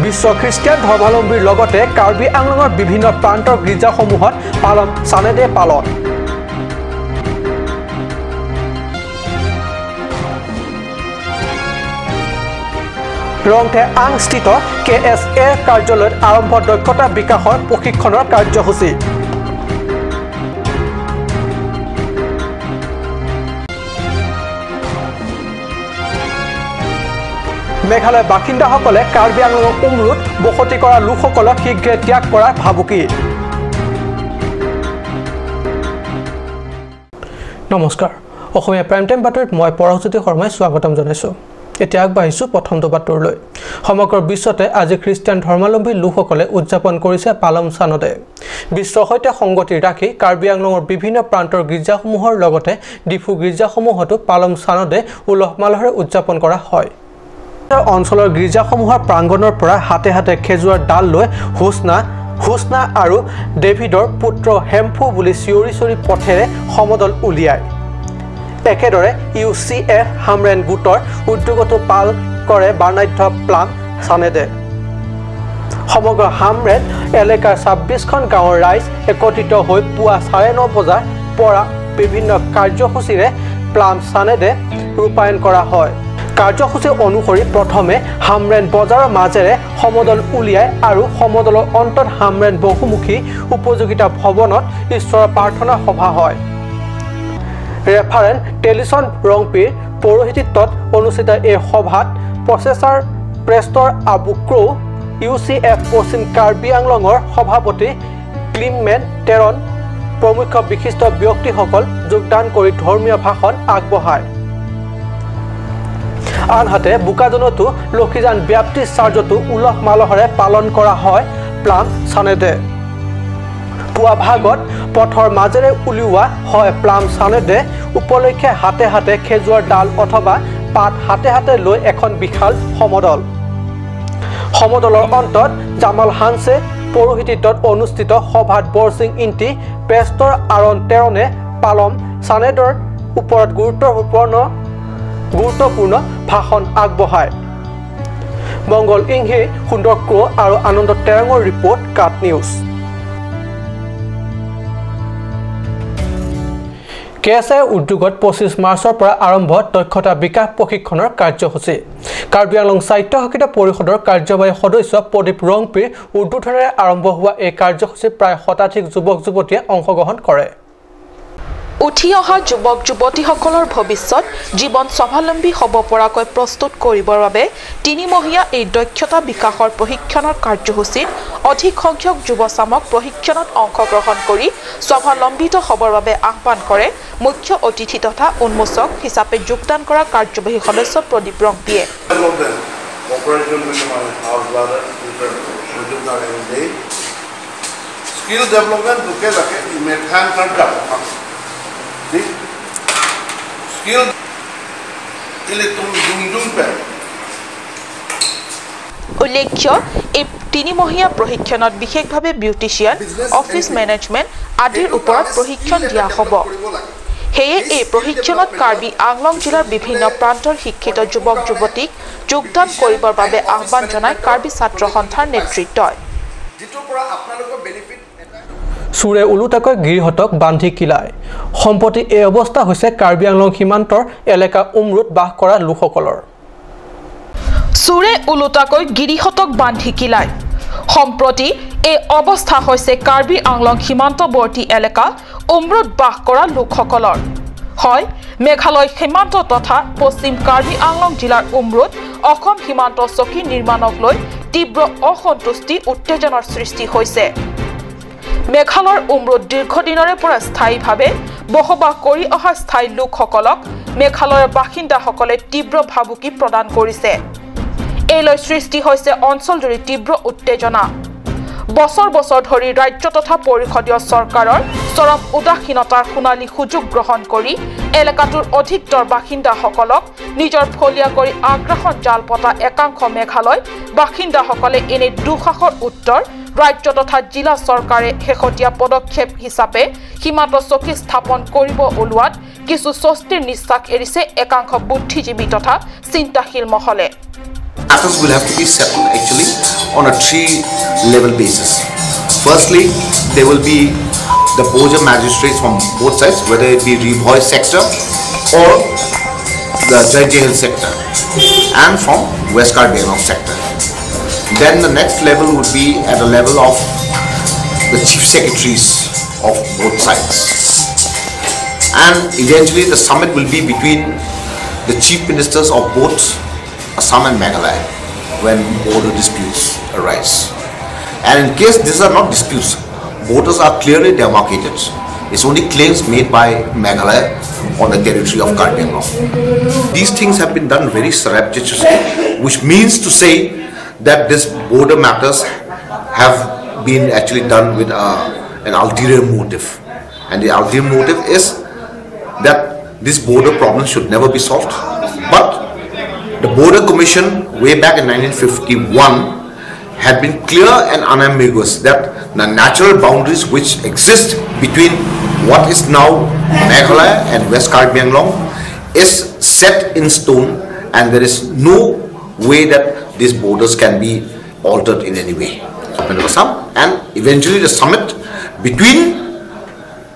বিশ্ব Christian ধৰ্মাৱলম্বীৰ লগতে কাৰ্বি আংলঙৰ বিভিন্ন প্ৰান্তৰ গীৰ্জাসমূহত পালম চানেডে পালন। ৰংথে আংস্থিত কে এছ এ কাৰ্যালয়ত আৰম্ভ দক্ষতা বিকাশৰ প্ৰশিক্ষণৰ কাৰ্যসূচী। মেঘালয়ৰ বাসিন্দাসকলে কাৰ্বি আংলঙৰ উমৰুত বসতি কৰা লোকসকলক শীঘ্ৰে ত্যাগ কৰাৰ ভাবুকি। নমস্কাৰ, অসমীয়া প্ৰাইম টাইম বাতৰিত মই পৰশজ্যোতি শৰ্মাই স্বাগতম জনাইছোঁ। এতিয়া আগবাঢ়িছোঁ প্ৰথমটো বাতৰিলৈ। সমগ্ৰ বিশ্বতে আজি খ্ৰীষ্টান ধৰ্মাৱলম্বী লোকসকলে উদযাপন কৰিছে পালম চানদে। বিশ্বৰ সৈতে সংগতি ৰাখি কাৰ্বি আংলঙৰ বিভিন্ন প্ৰান্তৰ গীৰ্জাসমূহৰ লগতে ডিফু গীৰ্জাসমূহতো পালম চানদে উলহ মালহেৰে উদযাপন কৰা হয়। অঞ্চলৰ গীৰ্জাসমূহৰ প্ৰাংগণৰ পৰা হাতে হাতে খেজুৰৰ ডাল লৈ হুচনা হুচনা আৰু ডেভিডৰ পুত্ৰ হেম্ফু বুলি চিঞৰি চিঞৰি পথেৰে সমদল উলিয়ায়। একেদৰে ইউ চি এফ হামৰেন গোটৰ উদ্যোগতো পাল কৰে বাৰ্ণাঢ্য প্লাম চানেদে। সমগ্ৰ হামৰেন এলেকাৰ 26খন গাঁৱৰ ৰাইজ একত্ৰিত হৈ পুৱা 9:30 বজাৰ পৰা বিভিন্ন কাৰ্যসূচীৰে প্লাম চানেদে ৰূপায়ণ কৰা হয়। কাৰ্যসূচী অনুসৰি প্ৰথমে হামৰেন বজাৰৰ মাজেৰে সমদল উলিয়ায় আৰু সমদলৰ অন্তত হামৰেন বহুমুখী উপযোগিতা ভৱনত ঈশ্বৰৰ প্ৰাৰ্থনা সভা হয়। ৰেফাৰেণ্ট টেলিছন ৰংপিৰ পৌৰোহিত্যত অনুষ্ঠিত এই সভাত প্ৰচেছাৰ প্ৰেষ্টৰ আবু ক্ৰ', ইউ চি এফ পশ্চিম কাৰ্বি আংলঙৰ সভাপতি ক্লিমেন টেৰন প্ৰমুখ বিশিষ্ট ব্যক্তিসকল যোগদান কৰি ধৰ্মীয় ভাষণ আগবঢ়ায়। আনহাতে বোকাজানতো লক্ষীজান ব্যাপ্টিষ্ট চাৰ্চতো উলহ মালহেৰে পালন কৰা হয় প্লাম চানেডে। পুৱা ভাগত পথৰ মাজেৰে উলিওৱা হয় প্লাম চানেডে উপলক্ষে হাতে হাতে খেজুৰৰ ডাল অথবা পাত হাতে হাতে লৈ এখন বিশাল সমদল। সমদলৰ অন্তত জামাল হানছে পৌৰোহিত্যত অনুষ্ঠিত সভাত বৰসিং ইণ্টি পেষ্টৰ আৰণ টেৰণে পালম চানেডৰ ওপৰত গুৰুত্বপূৰ্ণ ভাষণ আগবঢ়ায়। মংগল ইংহি, সুন্দৰ ক্ৰ' আৰু আনন্দ টেৰাঙৰ ৰিপৰ্ট, কাট নিউজ। কে এছ আইৰ উদ্যোগত 25 মাৰ্চৰ পৰা আৰম্ভ দক্ষতা বিকাশ প্ৰশিক্ষণৰ কাৰ্যসূচী। কাৰ্বি আংলং স্বায়ত্তশাসিত পৰিষদৰ কাৰ্যবাহী সদস্য প্ৰদীপ ৰংপিৰ উদ্বোধনেৰে আৰম্ভ হোৱা এই কাৰ্যসূচীত প্ৰায় শতাধিক যুৱক যুৱতীয়ে অংশগ্ৰহণ কৰে। উঠি অহা যুৱক যুৱতীসকলৰ ভৱিষ্যত জীৱন স্বাৱলম্বী হ'ব পৰাকৈ প্ৰস্তুত কৰিবৰ বাবে তিনিমহীয়া এই দক্ষতা বিকাশৰ প্ৰশিক্ষণৰ কাৰ্যসূচীত অধিক সংখ্যক যুৱচামক প্ৰশিক্ষণত অংশগ্ৰহণ কৰি স্বাৱলম্বিত হ'বৰ বাবে আহ্বান কৰে মুখ্য অতিথি তথা উন্মোচক হিচাপে যোগদান কৰা কাৰ্যবাহী সদস্য প্ৰদীপ ৰংপিয়ে। উল্লেখ্য, এই তিনিমহীয়া প্ৰশিক্ষণত বিশেষভাৱে বিউটিচিয়ান, অফিচ মেনেজমেণ্ট আদিৰ ওপৰত প্ৰশিক্ষণ দিয়া হ'ব। সেয়ে এই প্ৰশিক্ষণত কাৰ্বি আংলং জিলাৰ বিভিন্ন প্ৰান্তৰ শিক্ষিত যুৱক যুৱতীক যোগদান কৰিবৰ বাবে আহ্বান জনায় কাৰ্বি ছাত্ৰ সন্থাৰ নেতৃত্বই। চোৰে ওলোটাকৈ গিৰিহঁতক বান্ধি কিলায়। সম্প্ৰতি এই অৱস্থা হৈছে কাৰ্বি আংলং সীমান্তৰ এলেকা উমৰুত বাস কৰা লোকসকলৰ। চোৰে ওলোটাকৈ গিৰিহঁতক বান্ধি কিলায়। সম্প্ৰতি এই অৱস্থা হৈছে কাৰ্বি আংলং সীমান্তৱৰ্তী এলেকা উমৰুত বাস কৰা লোকসকলৰ। হয়, মেঘালয় সীমান্ত তথা পশ্চিম কাৰ্বি আংলং জিলাৰ উমৰুত অসম সীমান্ত চকী নিৰ্মাণক লৈ তীব্ৰ অসন্তুষ্টি উত্তেজনাৰ সৃষ্টি হৈছে। মেঘালয়ৰ উমৰুত দীৰ্ঘদিনৰে পৰা স্থায়ীভাৱে বসবাস কৰি অহা স্থায়ী লোকসকলক মেঘালয়ৰ বাসিন্দাসকলে তীব্ৰ ভাবুকি প্ৰদান কৰিছে। এই লৈ সৃষ্টি হৈছে অঞ্চলজুৰি তীব্ৰ উত্তেজনা। বছৰ বছৰ ধৰি ৰাজ্য তথা পৰিষদীয় চৰকাৰৰ চৰম উদাসীনতাৰ সোণালী সুযোগ গ্ৰহণ কৰি এলেকাটোৰ অধিকতৰ বাসিন্দাসকলক নিজৰ ফলীয়া কৰি আগ্ৰাসন জাল পতা একাংশ মেঘালয় বাসিন্দাসকলে এনে দুঃসাহসৰ উত্তৰ ৰাজ্য তথা জিলা চৰকাৰে শেহতীয়া পদক্ষেপ হিচাপে সীমান্ত চকী স্থাপন কৰিব ওলোৱাত কিছু স্বস্তিৰ নিশ্বাস এৰিছে একাংশ বুদ্ধিজীৱী তথা চিন্তাশীল মহলে। Matters will have to be settled actually. on a 3-level basis. Firstly, there will be the border magistrates from both sides, whether it be Ri Bhoi sector or the Jaintia Hill sector, and from West Karbi Anglong sector. Then the next level would be at the level of the chief secretaries of both sides. And eventually the summit will be between the chief ministers of both Assam and Meghalaya when border disputes arise. And in case these are not disputes, borders are clearly demarcated. It's only claims made by Meghalaya on the territory of Karbi Anglong. These things have been done very surreptitiously, which means to say that this border matters have been actually done with an ulterior motive. And the ulterior motive is that this border problem should never be solved. But the Border Commission way back in 1951 had been clear and unambiguous that the natural boundaries which exist between what is now Meghalaya and West Karbi Anglong is set in stone, and there is no way that these borders can be altered in any way. And eventually the summit between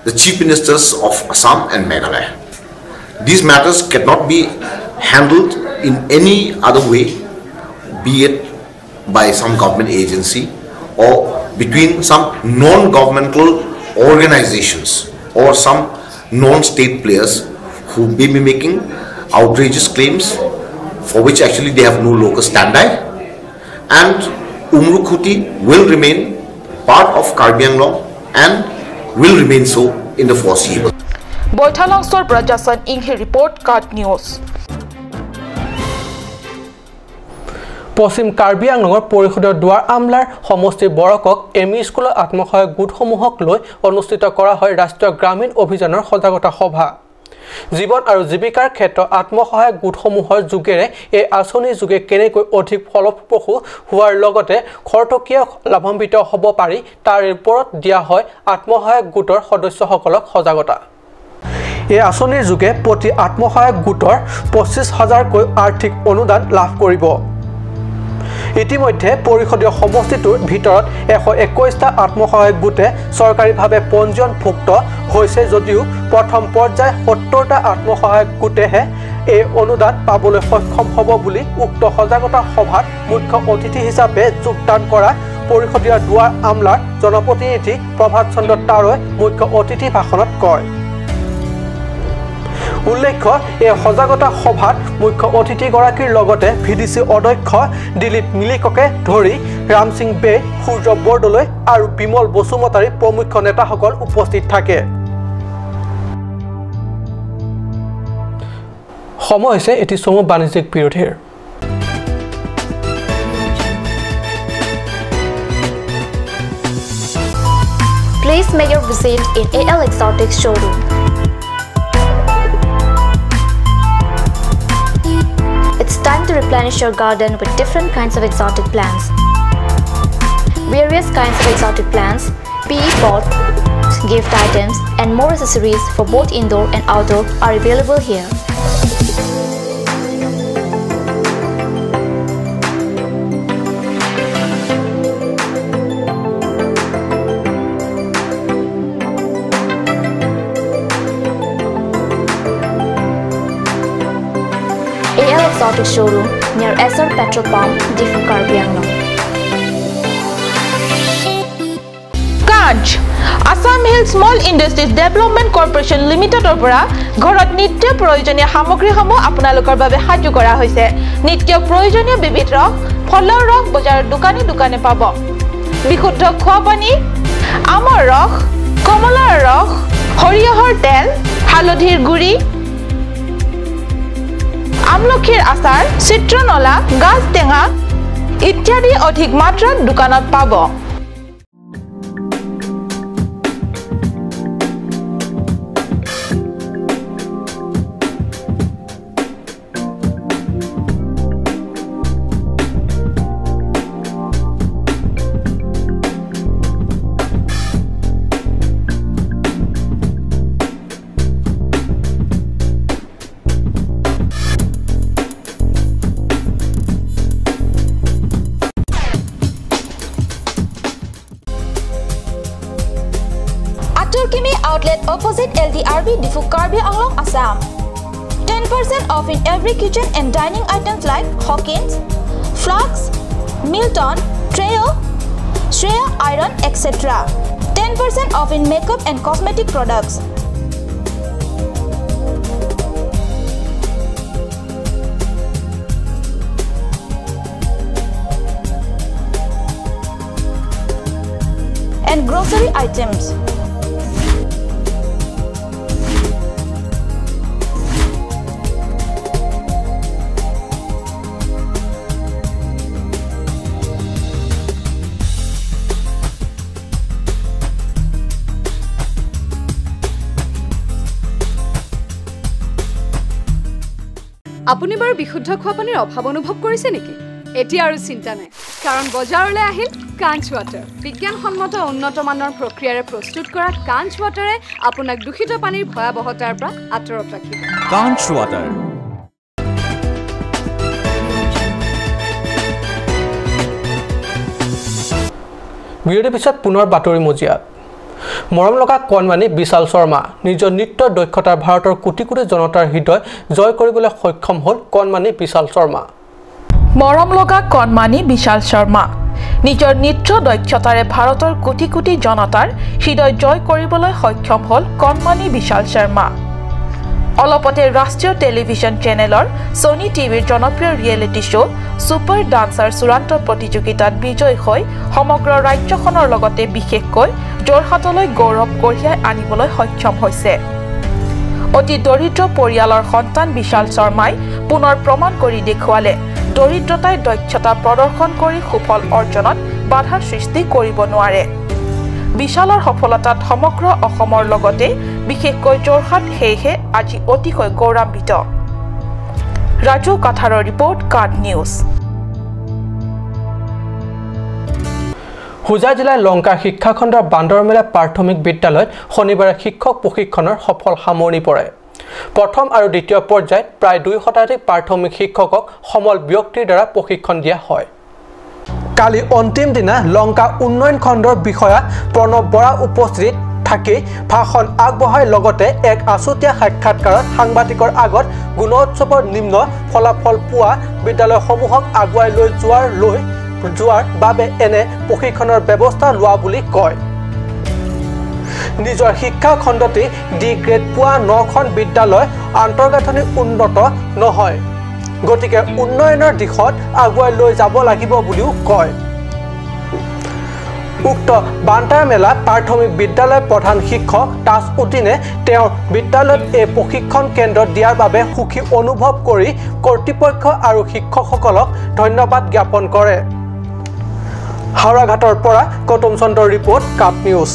the chief ministers of Assam and Meghalaya. These matters cannot be handled in any other way, be it by some government agency or between some non-governmental organizations or some non-state players who may be making outrageous claims for which actually they have no locus standi. And Umrukhuti will remain part of Karbi Anglong and will remain so in the foreseeable. Boithalangshor Brajasan Inghi report, Card News. পশ্চিম কাৰ্বি আংলঙৰ পৰিষদৰ দুৱাৰ আমলাৰ সমষ্টিৰ বৰকক M E স্কুলৰ আত্মসহায়ক গোটসমূহক লৈ অনুষ্ঠিত কৰা হয় ৰাষ্ট্ৰীয় গ্ৰামীণ অভিযানৰ সজাগতা সভা। জীৱন আৰু জীৱিকাৰ ক্ষেত্ৰত আত্মসহায়ক গোটসমূহৰ যোগেৰে এই আঁচনিৰ যোগে কেনেকৈ অধিক ফলপ্ৰসূ হোৱাৰ লগতে খৰতকীয়া লাভান্বিত হ'ব পাৰি তাৰ ওপৰত দিয়া হয় আত্মসহায়ক গোটৰ সদস্যসকলক সজাগতা। এই আঁচনিৰ যোগে প্ৰতি আত্মসহায়ক গোটৰ 25,000কৈ আৰ্থিক অনুদান লাভ কৰিব। ইতিমধ্যে পৰিষদীয় সমষ্টিটোৰ ভিতৰত 121টা আত্মসহায়ক গোটে চৰকাৰীভাৱে পঞ্জীয়নভুক্ত হৈছে যদিও প্ৰথম পৰ্যায় 70টা আত্মসহায়ক গোটেহে এই অনুদান পাবলৈ সক্ষম হ'ব বুলি উক্ত সজাগতা সভাত মুখ্য অতিথি হিচাপে যোগদান কৰা পৰিষদীয় দুৱাৰ আমলাৰ জনপ্ৰতিনিধি প্ৰভাত চন্দ্ৰ তাৰৈ মুখ্য অতিথি ভাষণত কয়। উল্লেখ্য এই সজাগতা সভাত মুখ্য অতিথিগৰাকীৰ লগতে ভিডিচি অধ্যক্ষ দিলীপ মিলিককে ধৰি ৰামসিং বে, সূৰ্য বৰদলৈ আৰু বিমল বসুমতাৰী প্ৰমুখ নেতাসকল উপস্থিত থাকে। সময় হৈছে এটি চমু বাণিজ্যিক বিৰতিৰ। Please make your visit in AL Exotic Showroom. It's time to replenish your garden with different kinds of exotic plants. Various kinds of exotic plants, PE pots, gift items and more accessories for both indoor and outdoor are available here. AL Exotic Showroom near SR Petrol Pump, Diphu Karbi Anglong. Kanch Assam Hill Small Industries Development Corporation Limitedৰ পৰা ঘৰত নিত্য প্ৰয়োজনীয় সামগ্ৰীসমূহ আপোনালোকৰ বাবে সাজু কৰা হৈছে। নিত্য প্ৰয়োজনীয় বিবিধ ৰস, ফলৰ ৰস বজাৰৰ দোকানে দোকানে পাব। বিশুদ্ধ খোৱা পানী, আমৰ ৰস, কমলাৰ ৰস, সৰিয়হৰ তেল, হালধিৰ গুড়ি, আমলখিৰ আচাৰ, চিত্ৰনলা, গাজ টেঙা ইত্যাদি অধিক মাত্ৰাত দোকানত পাব। Opposite LDRB, Diphu, Karbi Anglong, Assam. 10% off in every kitchen and dining items like Hawkins, Flux, Milton, Treo, Shreya Iron, etc. 10% off in makeup and cosmetic products. And grocery items. আপুনি বাৰু বিশুদ্ধ খোৱা পানীৰ অভাৱ অনুভৱ কৰিছে নেকি? এতিয়া আৰু চিন্তা নাই, কাৰণ বজাৰলৈ আহিল কাঞ্চ ৱাটাৰ। বিজ্ঞানসন্মত উন্নত মানৰ প্ৰক্ৰিয়াৰে প্ৰস্তুত কৰা কাঞ্চ ৱাটাৰে আপোনাক দূষিত পানীৰ ভয়াৱহতাৰ পৰা আঁতৰত ৰাখিব। কাঞ্চ ৱাটাৰ। বিৰতিৰ পিছত পুনৰ বাতৰি মজিয়াত। মৰম লগা কণমানি বিশাল শৰ্মা নিজৰ নৃত্যৰ দক্ষতাৰ ভাৰতৰ কোটি কোটি জনতাৰ হৃদয় জয় কৰিবলৈ সক্ষম হ'ল কণমানি বিশাল শৰ্মা। মৰম লগা কণমানি বিশাল শৰ্মা নিজৰ নৃত্য দক্ষতাৰে ভাৰতৰ কোটি কোটি জনতাৰ হৃদয় জয় কৰিবলৈ সক্ষম হ'ল কণমানি বিশাল শৰ্মা। অলপতে ৰাষ্ট্ৰীয় টেলিভিছন চেনেলৰ ছনী টিভিৰ জনপ্ৰিয় ৰিয়েলিটি শ্ব' ছুপাৰ ডান্সাৰ চূড়ান্ত প্ৰতিযোগিতাত বিজয়ী হৈ সমগ্ৰ ৰাজ্যখনৰ লগতে বিশেষকৈ যোৰহাটলৈ গৌৰৱ কঢ়িয়াই আনিবলৈ সক্ষম হৈছে। অতি দৰিদ্ৰ পৰিয়ালৰ সন্তান বিশাল শৰ্মাই পুনৰ প্ৰমাণ কৰি দেখুৱালে দৰিদ্ৰতাই দক্ষতা প্ৰদৰ্শন কৰি সুফল অৰ্জনত বাধাৰ সৃষ্টি কৰিব নোৱাৰে। বিশালৰ সফলতাত সমগ্ৰ অসমৰ লগতে বিশেষকৈ যোৰহাট সেয়েহে আজি অতিশয় গৌৰৱান্বিত। ৰাজু কাথাৰৰ ৰিপৰ্ট, কাট নিউজ। হোজাই জিলাৰ লংকা শিক্ষাখণ্ডৰ বান্দৰমেলা প্ৰাথমিক বিদ্যালয়ত শনিবাৰে শিক্ষক প্ৰশিক্ষণৰ সফল সামৰণি পৰে। প্ৰথম আৰু দ্বিতীয় পৰ্যায়ত প্ৰায় 2 শতাধিক প্ৰাথমিক শিক্ষকক সমল ব্যক্তিৰ দ্বাৰা প্ৰশিক্ষণ দিয়া হয়। কালি অন্তিম দিনা লংকা উন্নয়ন খণ্ডৰ বিষয়া প্ৰণৱ বৰা উপস্থিত থাকি ভাষণ আগবঢ়াই লগতে এক আছুতীয়া সাক্ষাৎকাৰত সাংবাদিকৰ আগত গুণোৎসৱৰ নিম্ন ফলাফল পোৱা বিদ্যালয়সমূহক আগুৱাই লৈ যোৱাৰ বাবে এনে প্ৰশিক্ষণৰ ব্যৱস্থা লোৱা বুলি কয়। নিজৰ শিক্ষা খণ্ডতে ডি গ্ৰেড পোৱা 9খন বিদ্যালয় আন্তঃগাঁথনি উন্নত নহয়, গতিকে উন্নয়নৰ দিশত আগুৱাই লৈ যাব লাগিব বুলিও কয়। উক্ত বান্তাৰমেলা প্ৰাথমিক বিদ্যালয়ৰ প্ৰধান শিক্ষক তাজ উদ্দিনে তেওঁৰ বিদ্যালয়ত এই প্ৰশিক্ষণ কেন্দ্ৰ দিয়াৰ বাবে সুখী অনুভৱ কৰি কৰ্তৃপক্ষ আৰু শিক্ষকসকলক ধন্যবাদ জ্ঞাপন কৰে। হাওৰাঘাটৰ পৰা গৌতম চন্দ্ৰৰ ৰিপৰ্ট, কাট নিউজ।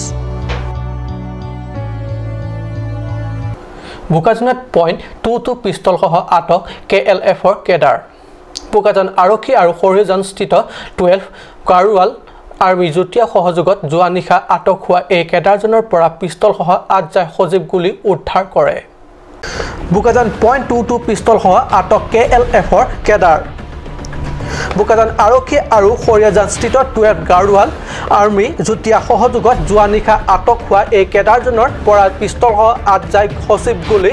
বোকাজানত 0.22 পিষ্টলসহ আটক KLFৰ কেডাৰ। বোকাজান আৰক্ষী আৰু সৰিয়হজানস্থিত 12 গাৰোৱাল আৰ্মি যুটীয়া সহযোগত যোৱা নিশা আটক হোৱা এই কেডাৰজনৰ পৰা পিষ্টলসহ 8 জাঁই সজীৱ গুলী উদ্ধাৰ কৰে। বোকাজান 0.22 পিষ্টলসহ আটক KLFৰ কেডাৰ। বোকাজান আৰক্ষী আৰু সৰিয়হজানস্থিত 12 গাৰোৱাল আৰ্মি যুটীয়া সহযোগত যোৱা নিশা আটক হোৱা এই কেডাৰজনৰ পৰা পিষ্টলসহ 8 জাঁই সজীৱ গুলী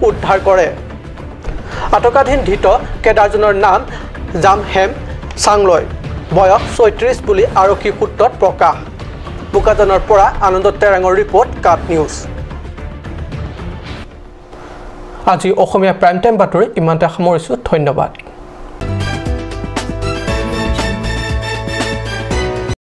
উদ্ধাৰ কৰে। আটকাধীন ধৃত কেডাৰজনৰ নাম জামহেম চাংলয়, বয়স 36 বুলি আৰক্ষী সূত্ৰত প্ৰকাশ। বোকাজানৰ পৰা আনন্দ তেৰাঙৰ ৰিপৰ্ট, কাট নিউজ। আজি অসমীয়া প্ৰাইম টাইম বাতৰি ইমানতে সামৰিছোঁ। ধন্যবাদ।